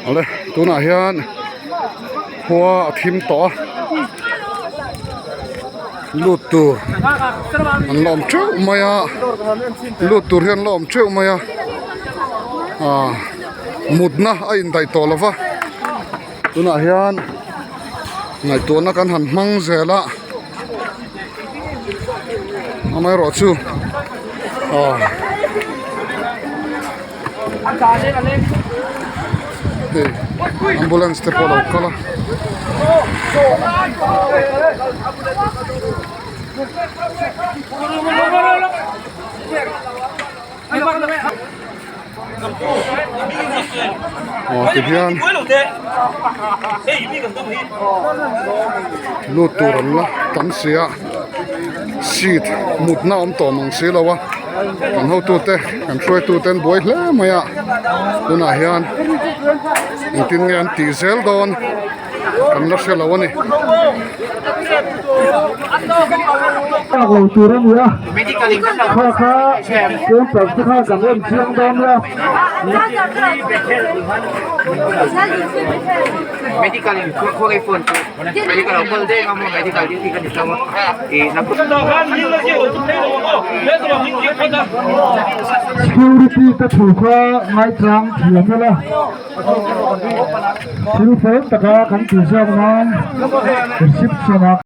Awle tunah hian khua a thim tawh a lut tur an la awm teuh mai a lut tur hi an la awm teuh mai a ah mutna a indaih tawh lo va tunah hian ngaihtuahna kan han hmang zel a amaherawhchu ah. Hei ambulance te pawh a lo kal a. Aw tihian lut tur an la tam si a seat mutna a awm tawh mang si lo a kan hotute kan hruaitute an buai hle mai a tunah hian engtin nge an tih zel dawn kan la hre lo a ni. Chak lo tur a ni a, kha kha campus te kha kan en chiang dawn nia. Security te thu kha ngaichang thiam ila. Thil fel taka kan tih zawk nan reception ah.